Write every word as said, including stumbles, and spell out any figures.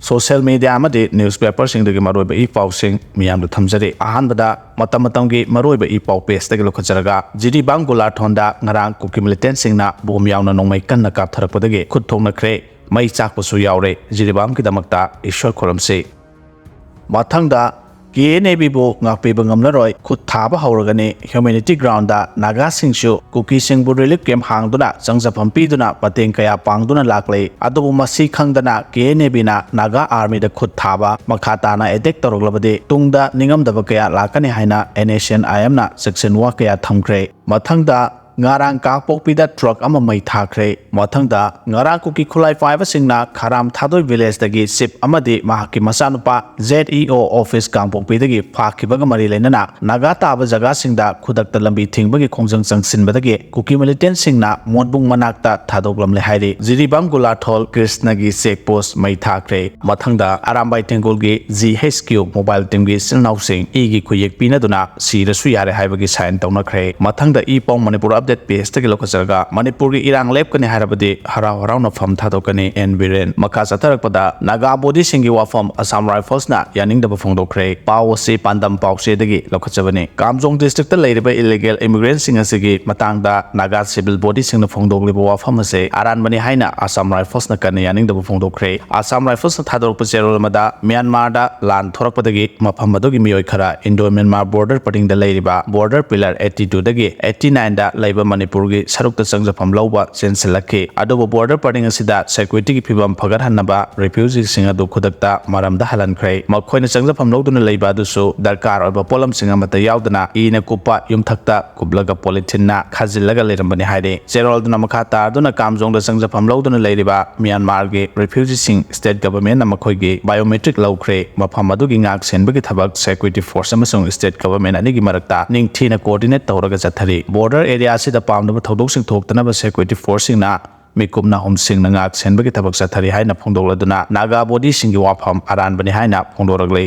Social media ꯑꯃꯗꯤ ꯅ꯭ꯌꯨꯁꯄꯦꯄꯔꯁꯤꯡꯗꯒꯤ ꯃꯔꯨꯑꯣꯏꯕ E ꯄꯥꯎꯁꯤꯡ ꯃꯤꯌꯥꯝꯗ ꯊꯝꯖꯔꯤ꯫ ꯑꯍꯥꯟꯕꯗ ꯃꯇꯝ ꯃꯇꯝꯒꯤ ꯃꯔꯨꯑꯣꯏꯕ ꯏ ꯄꯥꯎ ꯄꯦꯖꯇꯒꯤ ꯂꯧꯈꯠꯆꯔꯒ, ꯖꯤꯔꯤꯕꯥꯝ ꯒꯨꯂꯥꯊꯣꯟꯗ ꯉꯔꯥꯡ ꯀꯨꯀꯤ ꯃꯤꯂꯤꯇꯦꯟꯁꯤꯡꯅ ꯕꯣꯝ ꯌꯥꯎꯅ ꯅꯣꯡꯃꯩ ꯀꯟꯅ ꯀꯥꯞꯊꯔꯛꯄꯗꯒꯤ ꯈꯨꯠ ꯊꯣꯛꯅꯈ꯭ꯔꯦ꯫ ꯃꯩ ꯆꯥꯛꯄꯁꯨ ꯌꯥꯎꯔꯦ꯫ ꯖꯤꯔꯤꯕꯥꯝꯒꯤꯗꯃꯛꯇ ꯏꯁꯣꯔ ꯈꯨꯔꯨꯝꯁꯤ꯫ ꯃꯊꯪꯗ, ꯀꯦ ꯑꯦꯟ ꯑꯦ ꯕꯤꯕꯨ ꯉꯥꯛꯄꯤꯕ ꯉꯝꯂꯔꯣꯏ, ꯈꯨꯠ ꯊꯥꯕ ꯍꯧꯔꯒꯅꯤ꯫ ꯍ꯭ꯌꯨꯃꯦꯅꯤꯇꯤ ꯒ꯭ꯔꯥꯎꯟꯗ ꯅꯥꯒꯥꯁꯤꯡꯁꯨ ꯀꯨꯀꯤꯁꯤꯡꯕꯨ ꯔꯤꯂꯤꯐ ꯀꯦꯝꯞ ꯍꯥꯡꯗꯨꯅ ꯆꯪꯖꯐꯝ ꯄꯤꯗꯨꯅ ꯃꯇꯦꯡ ꯀꯌꯥ ꯄꯥꯡꯗꯨꯅ ꯂꯥꯛꯂꯤ꯫ ꯑꯗꯨꯕꯨ ꯃꯁꯤ ꯈꯪꯗꯅ ꯀꯦ ꯑꯦꯟ ꯑꯦ ꯕꯤꯅ ꯅꯥꯒꯥ ꯑꯥꯔꯃꯤꯗ ꯈꯨꯠ ꯊꯥꯕ, ꯃꯈꯥ ꯇꯥꯅ ꯑꯦꯇꯦꯛ ꯇꯧꯔꯛꯂꯕꯗꯤ ꯇꯨꯡꯗ ꯅꯤꯡꯉꯝꯗꯕ ꯀꯌꯥ ꯂꯥꯛꯀꯅꯤ ꯍꯥꯏꯅ ꯑꯦꯟ ꯑꯦꯁ ꯑꯦꯟ ꯑꯥꯏ ꯑꯦꯝꯅ ꯆꯦꯛꯁꯤꯟ ꯋꯥ ꯀꯌꯥ ꯊꯝꯈ꯭ꯔꯦ꯫ ꯃꯊꯪꯗ, ꯉꯔꯥꯡ ꯀꯥꯡꯄꯣꯛꯄꯤꯗ ꯇ꯭ꯔꯛ ꯑꯃ ꯃꯩ ꯊꯥꯈ꯭ꯔꯦ꯫ ꯃꯊꯪꯗ, ꯉꯔꯥꯡ ꯀꯨꯀꯤ ꯈꯨꯠꯂꯥꯏ ꯄꯥꯏꯕꯁꯤꯡꯅ ꯈꯔꯥꯝ ꯊꯥꯗꯣꯏ ꯚꯤꯂꯦꯖꯇꯒꯤ ꯆꯤꯞ ꯑꯃꯗꯤ ꯃꯍꯥꯛꯀꯤ ꯃꯆꯥꯅꯨꯄꯥ ꯖꯦꯠ ꯏ ꯑꯣ ꯑꯣꯐꯤꯁ ꯀꯥꯡꯄꯣꯛꯄꯤꯗꯒꯤ ꯐꯥꯈꯤꯕꯒ ꯃꯔꯤ ꯂꯩꯅꯅ ꯅꯥꯒꯥ ꯇꯥꯕ ꯖꯒꯥꯁꯤꯡꯗ ꯈꯨꯗꯛꯇ ꯂꯝꯕꯤ ꯊꯤꯡꯕꯒꯤ ꯈꯣꯡꯖꯪ ꯆꯪꯁꯤꯟꯕꯗꯒꯤ ꯀꯨꯀꯤ ꯃꯤꯂꯤꯇꯦꯟꯁꯤꯡꯅ ꯃꯣꯟꯕꯨꯡ ꯃꯅꯥꯛꯇ ꯊꯥꯗꯣꯛꯂꯝꯂꯦ ꯍꯥꯏꯔꯤ꯫ ꯖꯤꯔꯤꯕꯥꯝ ꯒꯨꯂꯥꯊꯣꯜ ꯀ꯭ꯔꯤꯁꯅꯒꯤ ꯆꯦꯛ ꯄꯣꯁ ꯃꯩ ꯊꯥꯈ꯭ꯔꯦ꯫ ꯃꯊꯪꯗ, ꯑꯔꯥꯝꯕꯥꯏ ꯇꯦꯡꯒꯣꯜꯒꯤ ꯖꯤ ꯑꯩꯆ ꯀ꯭ꯌꯨ ꯃꯣꯕꯥꯏꯜ ꯇꯤꯝꯒꯤ ꯏꯆꯤꯜ ꯏꯅꯥꯎꯁꯤꯡ ꯏꯒꯤ ꯈꯨꯌꯦꯛ ꯄꯤꯅꯗꯨꯅ ꯁꯤꯔꯁꯨ ꯌꯥꯔꯦ ꯍꯥꯏꯕꯒꯤ ꯁꯥꯏꯟ ꯇꯧꯅꯈ꯭ꯔꯦ꯫ ꯃꯊꯪꯗ, ꯏ ꯄꯥꯎ ꯃꯅꯤꯄꯨꯔ ꯑꯞꯗꯦꯠ ꯄꯦꯖꯇꯒꯤ ꯂꯧꯈꯠꯆꯔꯒ, ꯃꯅꯤꯄꯨꯔꯒꯤ ꯏꯔꯥꯡ ꯂꯦꯞꯀꯅꯤ ꯍꯥꯏꯔꯕꯗꯤ ꯍꯔꯥꯎ ꯍꯔꯥꯎꯅ ꯐꯝ ꯊꯥꯗꯣꯛꯀꯅꯤ, ꯑꯦꯟ ꯕꯤꯔꯦꯟ꯫ ꯃꯈꯥ ꯆꯠꯊꯔꯛꯄꯗ, ꯅꯥꯒꯥ ꯕꯣꯗꯤꯁꯤꯡꯒꯤ ꯋꯥꯐꯝ ꯑꯁꯥꯝ ꯔꯥꯏꯐꯜꯁꯅ ꯌꯥꯅꯤꯡꯗꯕ ꯐꯣꯡꯗꯣꯛꯈ꯭ꯔꯦ꯫ ꯄꯥꯎ ꯑꯁꯤ ꯄꯥꯟꯗꯝ ꯄꯥꯎꯆꯦꯗꯒꯤ ꯂꯧꯈꯠꯆꯕꯅꯤ꯫ ꯀꯥꯝꯖꯣꯡ ꯗꯤꯁꯇ꯭ꯔꯤꯛꯇ ꯂꯩꯔꯤꯕ ꯏꯂꯤꯒꯦꯜ ꯏꯃꯤꯒ꯭ꯔꯦꯟꯁꯤꯡ ꯑꯁꯤꯒꯤ ꯃꯇꯥꯡꯗ ꯅꯥꯒꯥ ꯁꯤꯚꯤꯜ ꯕꯣꯗꯤꯁꯤꯡꯅ ꯐꯣꯡꯗꯣꯛꯂꯤꯕ ꯋꯥꯐꯝ ꯑꯁꯤ ꯑꯔꯥꯟꯕꯅꯤ ꯍꯥꯏꯅ ꯑꯁꯥꯝ ꯔꯥꯏꯐꯜꯁꯅ ꯀꯟꯅ ꯌꯥꯅꯤꯡꯗꯕ ꯐꯣꯡꯗꯣꯛꯈ꯭ꯔꯦ꯫ ꯑꯁꯥꯝ ꯔꯥꯏꯐꯜꯁꯅ ꯊꯥꯗꯣꯔꯛꯄ ꯆꯦꯔꯣꯜ ꯑꯃꯗ, ꯃ꯭ꯌꯥꯟꯃꯥꯔꯗ ꯂꯥꯟ ꯊꯣꯔꯛꯄꯗꯒꯤ ꯃꯐꯝ ꯑꯗꯨꯒꯤ ꯃꯤꯑꯣꯏ ꯈꯔ ꯏꯟꯗꯣ ꯃ꯭ꯌꯥꯟꯃꯥꯔ ꯕꯣꯔꯗꯔ ꯄꯔꯤꯡꯗ ꯂꯩꯔꯤꯕ ꯕꯣꯔꯗꯔ ꯄꯤꯂꯔ eighty two ꯗꯒꯤ eighty nine ꯗ ꯂꯩꯕ ꯃꯅꯤꯄꯨꯔꯒꯤ ꯁꯔꯨꯛꯇ ꯆꯪꯖꯐꯝ ꯂꯧꯕ ꯆꯦꯟꯁꯤꯜꯂꯛꯈꯤ꯫ ꯑꯗꯨꯕꯨ ꯕꯣꯔꯗꯔ ꯄꯔꯤꯡ ꯑꯁꯤꯗ ꯁꯦꯀ꯭ꯌꯨꯔꯤꯇꯤꯒꯤ ꯐꯤꯕꯝ ꯐꯒꯠꯍꯟꯅꯕ ꯔꯤꯐ꯭ꯌꯨꯖꯤꯁꯤꯡ ꯑꯗꯨ ꯈꯨꯗꯛꯇ ꯃꯔꯝꯗ ꯍꯜꯍꯟꯈ꯭ꯔꯦ꯫ ꯃꯈꯣꯏꯅ ꯆꯪꯖꯐꯝ ꯂꯧꯗꯨꯅ ꯂꯩꯕ ꯑꯗꯨꯁꯨ ꯗꯔꯀꯥꯔ ꯑꯣꯏꯕ ꯄꯣꯠꯂꯝꯁꯤꯡ ꯑꯃꯠꯇ ꯌꯥꯎꯗꯅ ꯏꯅ ꯀꯨꯞꯄ ꯌꯨꯝꯊꯛꯇ ꯀꯨꯞꯂꯒ ꯄꯣꯂꯤꯊꯤꯟꯅ ꯈꯥꯖꯤꯜꯂꯒ ꯂꯩꯔꯝꯕꯅꯤ ꯍꯥꯏꯔꯤ꯫ ꯆꯦꯔꯣꯜꯗꯨꯅ ꯃꯈꯥ ꯇꯥꯗꯨꯅ ꯀꯥꯝꯖꯣꯡꯗ ꯆꯪꯖꯐꯝ ꯂꯧꯗꯨꯅ ꯂꯩꯔꯤꯕ ꯃ꯭ꯌꯥꯟꯃꯥꯔꯒꯤ ꯔꯤꯐ꯭ꯌꯨꯖꯤꯁꯤꯡ ꯁ꯭ꯇꯦꯠ ꯒꯚꯔꯟꯃꯦꯟꯠꯅ ꯃꯈꯣꯏꯒꯤ ꯕꯥꯏꯑꯣꯃꯦꯇ꯭ꯔꯤꯛ ꯂꯧꯈ꯭ꯔꯦ꯫ ꯃꯐꯝ ꯑꯗꯨꯒꯤ ꯉꯥꯛ ꯁꯦꯟꯕꯒꯤ ꯊꯕꯛ ꯁꯦꯀ꯭ꯌꯨꯔꯤꯇꯤ ꯐꯣꯔꯁ ꯑꯃꯁꯨꯡ ꯁ꯭ꯇꯦꯠ ꯒꯚꯔꯟꯃꯦꯟꯠ ꯑꯅꯤꯒꯤ ꯃꯔꯛꯇ ꯅꯤꯡꯊꯤꯅ ꯀꯣꯑꯣꯔꯗꯤꯅꯦꯠ ꯇꯧꯔꯒ ꯆꯠꯊꯔꯤ꯫ ꯕꯣꯔꯗꯔ ꯑꯦꯔꯤꯌꯥ ꯑꯁꯤꯗ ꯄꯥꯝꯗꯕ ꯊꯧꯗꯣꯛꯁꯤꯡ ꯊꯣꯛꯇꯅꯕ ꯁꯦꯀ꯭ꯌꯨꯔꯤꯇꯤ ꯐꯣꯔꯁꯁꯤꯡꯅ ꯃꯤꯀꯨꯞ ꯅꯥꯍꯨꯝꯁꯤꯡꯅ ꯉꯥꯛ ꯁꯦꯟꯕꯒꯤ ꯊꯕꯛ ꯆꯠꯊꯔꯤ ꯍꯥꯏꯅ ꯐꯣꯡꯗꯣꯛꯂꯗꯨꯅ ꯅꯥꯒꯥ ꯕꯣꯗꯤꯁꯤꯡꯒꯤ ꯋꯥꯐꯝ ꯑꯔꯥꯟꯕꯅꯤ ꯍꯥꯏꯅ ꯐꯣꯡꯗꯣꯔꯛꯂꯤ꯫